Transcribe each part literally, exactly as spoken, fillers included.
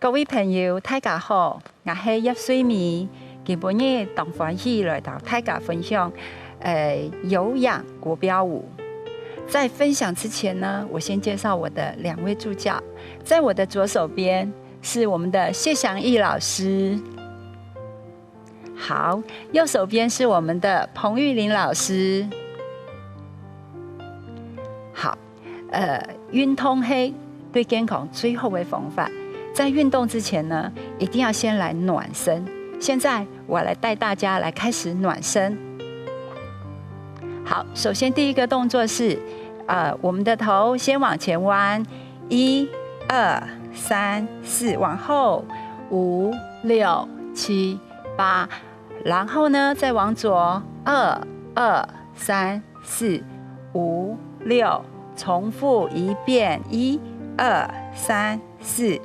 各位朋友，大家好，𠊎係葉瑞美。今晡日當歡喜來同大家分享，呃，有氧國標舞。在分享之前呢，我先介紹我的兩位助教。在我的左手邊是我們的謝祥義老師，好，右手邊是我們的彭玉玲老師。好，呃，運動係對健康最好个方法。在運動之前呢，一定要先來暖身。現在我來帶大家來開始暖身。好，首先第一個動作是，呃，我們的頭先往前彎，一、二、三、四，往後，五、六、七、八，然後呢，再往左，二、二、三、四、五、六，重複一遍，一、二、三、四、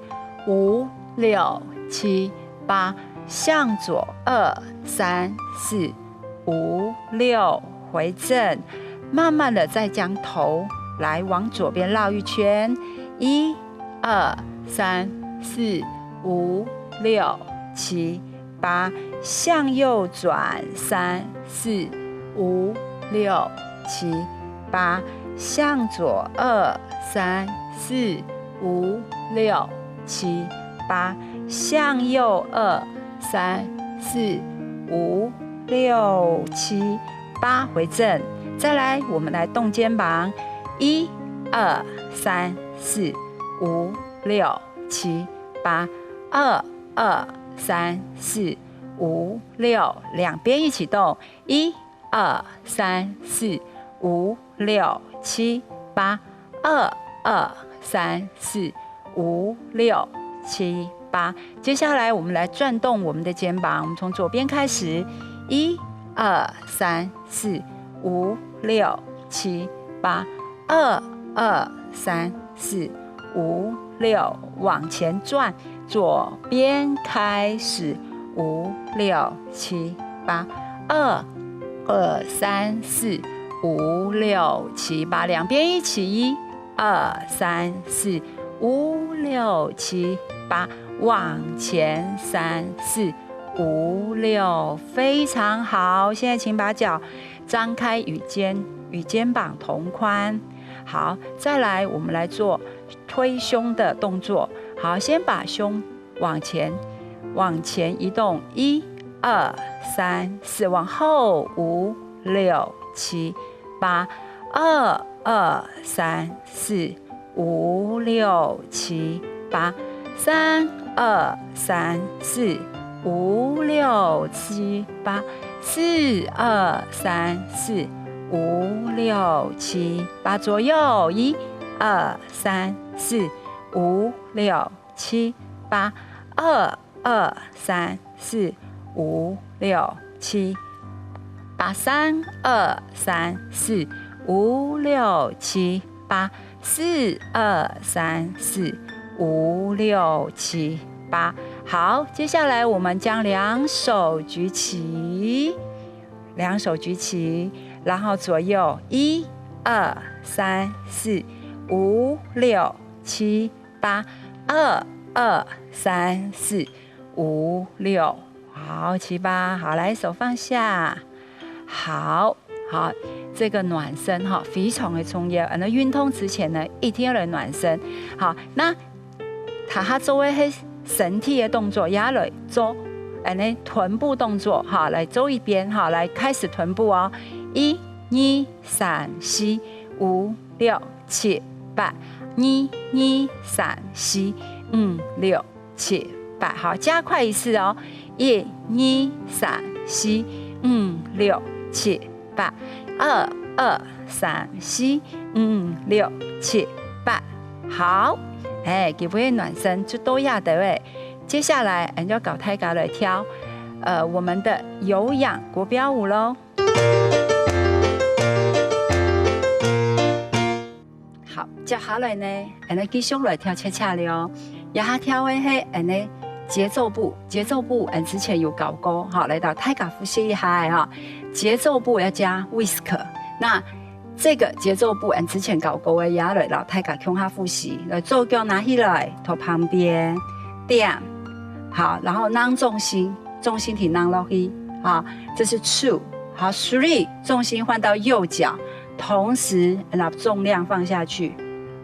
五、六、七、八，向左，二、三、四、五、六，回正，慢慢的再將頭來往左邊繞一圈，一、二、三、四、五、六、七、八，向右轉，三、四、五、六、七、八，向左，二、三、四、五、六、七、八，向右，二、三、四、五、六、七、八，回正。再來，我們來動肩膀，一、二、三、四、五、六、七、八，二、二、三、四、五、六，兩邊一起動，一、二、三、四、五、六、七、八，二、二、三、四、五、六、七、八。接下來，我們來轉動我們的肩膀，我們從左邊開始，一、二、三、四、五、六、七、八，二、二、三、四、五、六，往前轉，左邊開始，五、六、七、八，二、二、三、四、五、六、七、八，兩邊一起，一、二、三、四、五、六、七、八，往前，三、四、五、六，非常好。現在請把腳張開，與肩，與肩膀同寬。好，再來，我們來做推胸的動作。好，先把胸往前，往前移動，一、二、三、四，往後，五、六、七、八，二、二、三、四、五、六、七、八，三、二、三、四、五、六、七、八，四、二、三、四、五、六、七、八，左右，一、二、三、四、五、六、七、八，二、二、三、四、五、六、七、八，三、二、三、四、五、六、七、八，四、二、三、四、五、六、七、八。好，接下來我們將兩手舉起，兩手舉起，然後左右，一、二、三、四、五、六、七、八，二、二、三、四、五、六。好，七、八，好，來，手放下。好，好，這個暖身哈，非常的重要。那運動之前呢，一定要來暖身。好，那頭下做个係身體的動作，也來做，恁呢臀部動作哈，來做一遍哈，來開始臀部哦，一、二、三、四、五、六、七、八，二、二、三、四、五、六、七、八，好，加快一次哦，一、二、三、四、五、六、七、八，二、二、三、四、五、六、七、八，好，哎，今晡日暖身就到這兜誒。接下來，俺就教大家來跳，呃，我們的有氧國標舞囉。好，接下來呢，俺來繼續來跳恰恰了哦。這下跳个係俺个節奏步，節奏步俺之前有教過，好，來同大家複習一下哈。節奏步要加whisk，那這個節奏步俺之前教過个，也來同大家共下複習。來，左腳拿起來，到旁邊，點，好，然後放重心，重心提放落去，好，這是手。好，three，重心換到右腳，同時把重量放下去。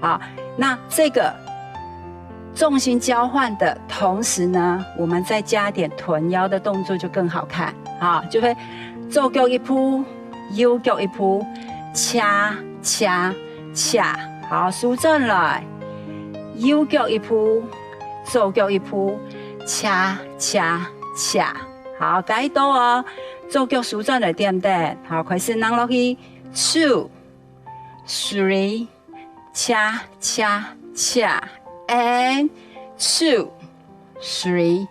好，那這個重心交換的同時呢，我們再加點豚腰的動作就更好看。好，就會左腳一步，右腳一步，恰恰恰。好，收轉來，右腳一步，左腳一步，恰恰恰。好，加一到哦，左腳收轉來點點。好，開始放落去，two、three， 恰恰恰，and two、three，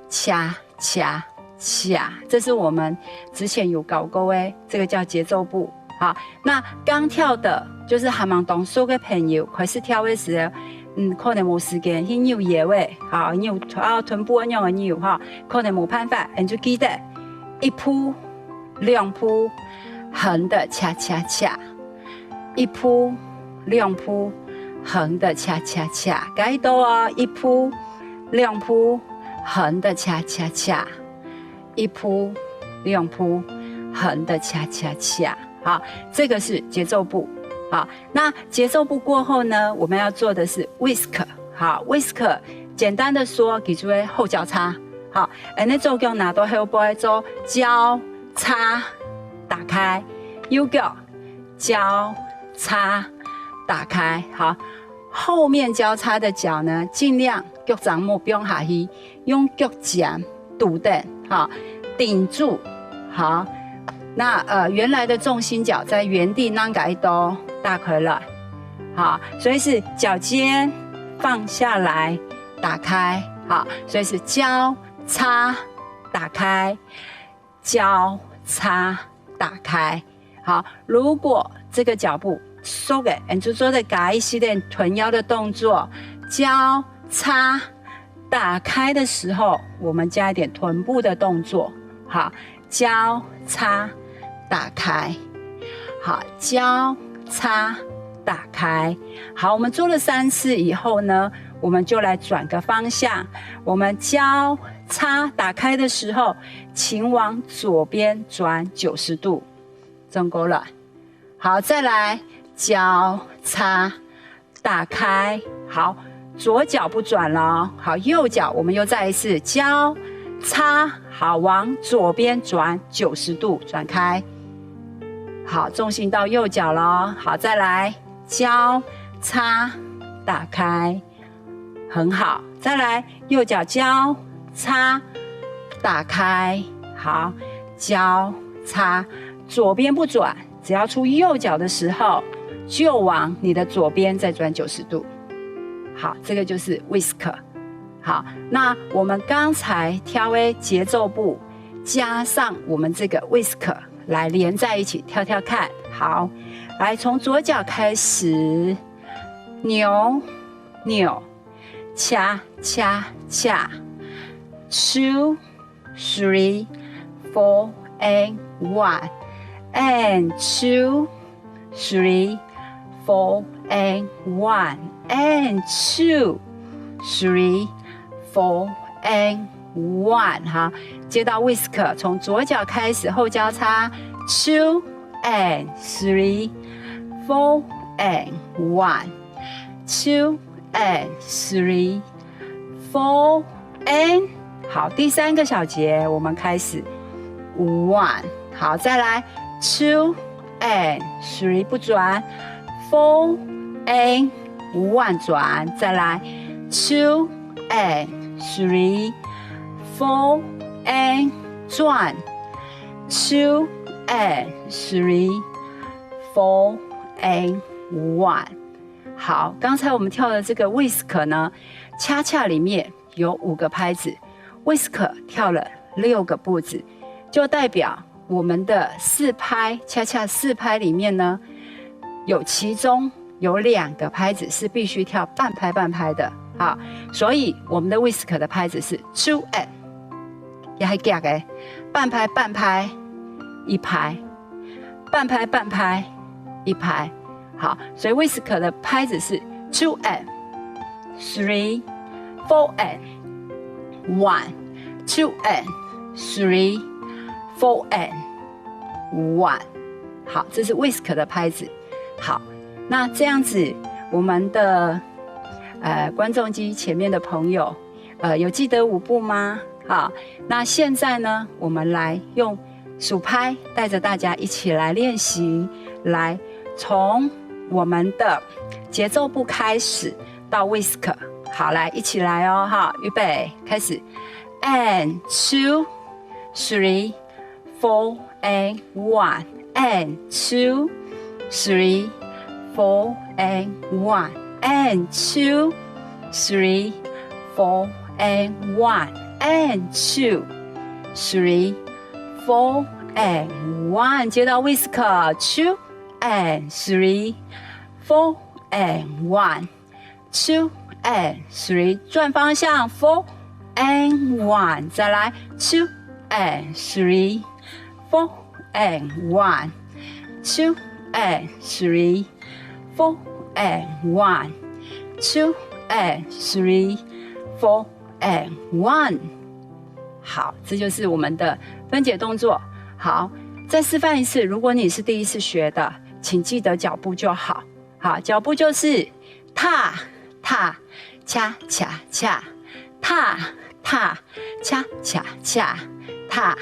恰恰恰。這是我們之前有教過的，這個叫節奏步。好，那剛跳的，就是還吂當熟的朋友，開始跳的時候，嗯，可能無時間去扭腰仔，好，扭，啊，臀部恁樣个扭，哈，可能無辦法，你就記得，一步、兩步，橫的恰恰恰。 一步、兩步，橫的恰恰恰，加一到哦，一步、兩步，橫的恰恰恰，一步、兩步，橫的恰恰恰。好，這個是節奏步。好，那節奏步過後呢，我們要做的是whisk。好，whisk 簡單的說，佢就係後交叉。好，恁樣左腳拿到後背做交叉打開，右腳 交叉打開，好。後面交叉的腳呢，盡量腳掌目放下去，用腳尖堵等，好，頂住，好。那，呃，原來的重心腳在原地，恁樣仔打開來，好，所以是腳尖放下來，打開，好，所以是交叉打開， 交叉打開。好，如果這個腳步熟了，你就做得加一些點臀腰的動作。交叉打開的時候，我們加一點臀部的動作。好，交叉打開。好，交叉打開。好，我們做了三次以後呢，我們就來轉個方向。我們交叉打開的時候， 請往左邊轉九十度，轉過來。好，再來，交叉打開。好，左腳不轉了。好，右腳我們又再一次交叉，好，往左邊轉九十度，轉開。好，重心到右腳了。好，再來，交叉打開。 很好，再來，右腳交叉打開，好，交叉，左邊不轉，只要出右腳的時候，就往你的左邊再轉九十度。好，這個就是whisk。好，那我們剛才跳的節奏步，加上我們這個whisk來連在一起跳跳看。好，來，從左腳開始，扭，扭， 恰恰恰，two, three, four and one, and two, three, four and one, and two, three, four and one。好，接到whisk，從左腳開始後交叉，two and three, four and one。 Two and three, four and，好，第三個小節我們開始one。好，再來，two and three不轉，four and one轉，再來，two and three, four and轉，two and three, four and one。 好，剛才我們跳的這個whisk呢，恰恰裡面有五個拍子，whisk跳了六個步子，就代表我們的四拍，恰恰四拍裡面呢，有其中有兩個拍子是必須跳半拍半拍的，好，所以我們的whisk的拍子是two and，也係遽个，半拍半拍一拍，半拍半拍一拍， 好，所以whisk的拍子是two and three, four and one，two and three，four and one。好，这是 whisk 的拍子。好，那这样子，我们的呃观众机前面的朋友，呃，有记得舞步吗？好，那现在呢，我们来用数拍带着大家一起来练习，来从我们的节奏步开始到 whisk。好，来一起来哦，哈，预备，开始，and two，three，four and one，and two，three，four and one，and two，three，four and one，and two，three，four and one。接到 whisk，two and three，four and one。 two and three，转方向，four and one，再来，two and three，four and one，two and three，four and one，two and three，four and one。好，这就是我们的分解动作。好，再示范一次。如果你是第一次学的，请记得脚步就好。好，脚步就是踏踏恰恰恰，踏踏恰恰恰，踏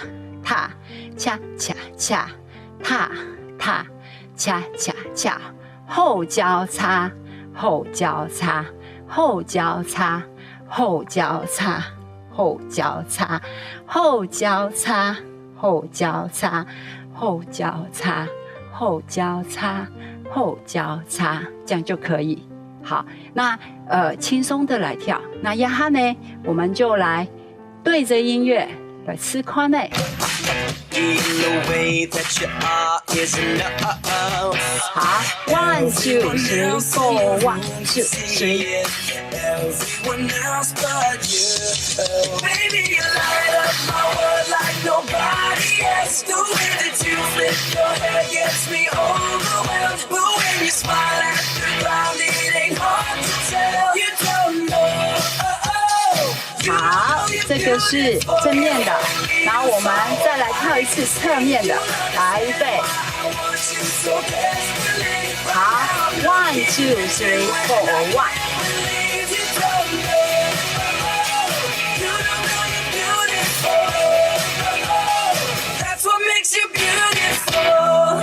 踏恰恰恰，踏踏恰恰恰，后交叉，后交叉，后交叉，后交叉。 后交叉，后交叉，后交叉，后交叉，后交叉，后交叉，这样就可以。好，那呃轻松的来跳。那一下呢，我们就来对着音乐来试看呢。 In the way that you are is enough. 好，one two three four，one two three。 Everyone else but you. Baby, you light up my world like nobody else. The way that you flip your hair gets me overwhelmed. But when you smile at the ground, it ain't hard to tell. You don't know. 好，这个是正面的，然后我们再来跳一次侧面的，来预备。好，one two three four one。 That's what makes you beautiful.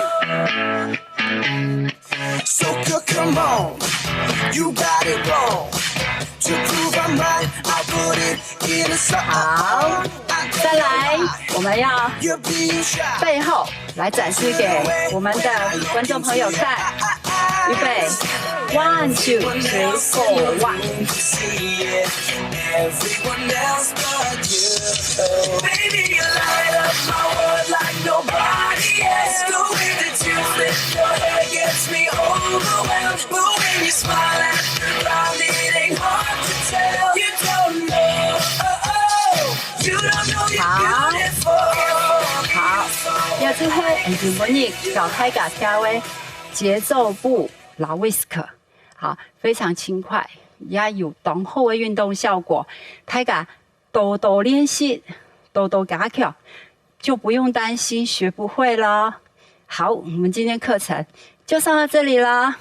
So girl, come on, you got it wrong. To prove I'm right, I put it in a song. 好，再来，我们要 You're being shy. 背后来展示给我们的观众朋友看。预备，one two three four one。 Everyone else but you. Baby, you light up my world like nobody else. The way that you flip your hair gets me overwhelmed. But when you smile at the ground, it ain't hard to tell. You don't know. Oh, oh, you don't know you're 好。 Beautiful. 好，這就係今晡日教大家跳个節奏步摎whisk。好，非常輕快，也有當好个運動效果。大家多多練習，多多加強，就不用擔心學不會了。好，我們今天課程就上到這裡了。